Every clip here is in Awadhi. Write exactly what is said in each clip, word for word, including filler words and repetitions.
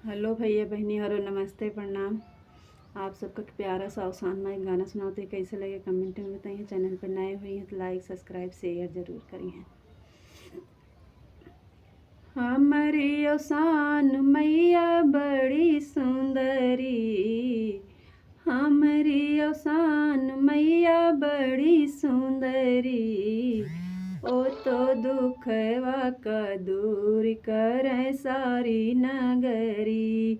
हेलो भैया बहनी हरो, नमस्ते, प्रणाम। आप सबका प्यारा सा अवसान माई गाना सुनावत है, कैसे लगे comment में बताइए। Channel पर नए हुई हैं तो like, subscribe, share जरूर करिए। हमरी अवसान मैया बड़ी सुंदरी, हमरी अवसान मैया बड़ी सुंदरी, ओ तो दुखवा का दूर करै सारी नगरी,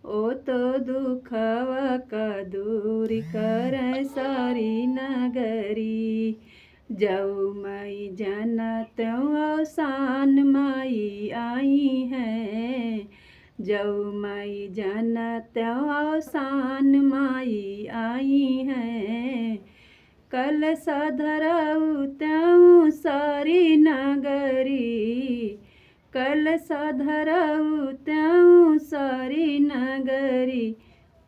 ओ तो दुखवा का दूर करै सारी नगरी। जऊ माई जाना त्यों अवसान माई आई हैं, जऊ माई जाना त्यों अवसान माई आई हैं। कलसा धरऊ त्यों सारी नगरी, कलसा धरऊ त्यों सारी नगरी,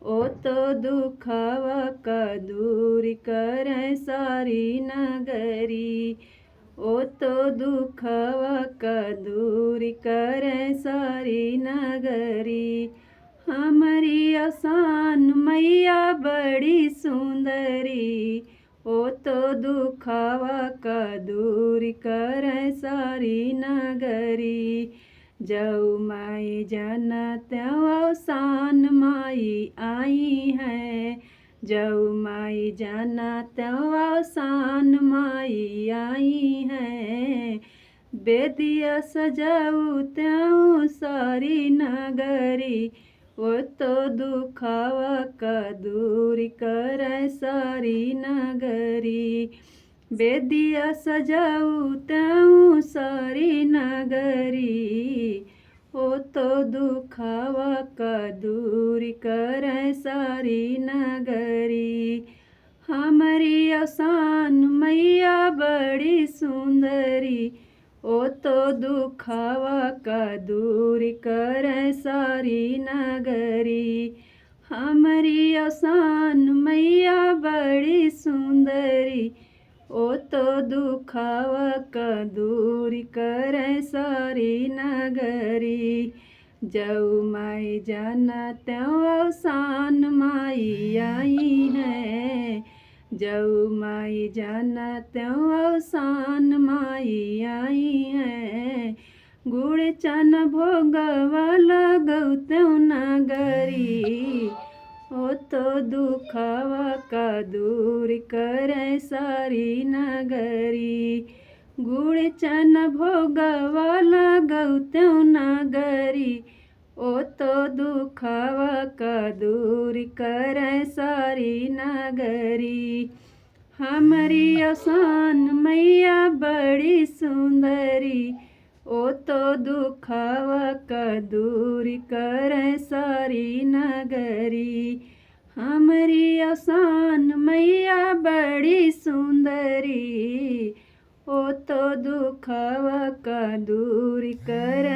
ओ तो दुखवा का दूर करै सारी नगरी, ओ तो दुखवा का दूर करै सारी नगरी। हमरी अवसान मैया बड़ी सुंदरी, ओ तो दुखवा का दूर करै सारी नगरी। जऊ माई जाना त्यों अवसान माई आई हैं, जऊ माई जाना त्यों अवसान माई आई हैं। बेदिया सजाऊ त्यों सारी नगरी, ओ तो दुखवा का दूर करै सारी नगरी। बेदिया सजाऊ त्यों सारी नगरी, ओ तो दुखवा का दूर करै सारी नगरी। हमरी अवसान मैया बड़ी सुंदरी, ओ तो दुखवा का दूर करै सारी नगरी। हमरी अवसान मैया बड़ी सुंदरी, ओ तो दुखवा का दूर करै सारी नगरी। जऊ माई जाना त्यों अवसान माई आई हैं, जऊ माई जाना त्यों अवसान माई आई हैं। गुड़ चना भोगवा लगऊ त्यों नगरी, ओ तो दुखवा का दूर करै सारी नगरी। गुड़ चना भोगवा लगऊ त्यों नगरी, ओ तो दुखवा का दूर करै सारी नगरी। हमरी अवसान मैया बड़ी सुंदरी, ओ तो दुखवा का दूर करै सारी नगरी। हमरी अवसान मैया बड़ी सुंदरी, ओ तो दुखवा का दूर करै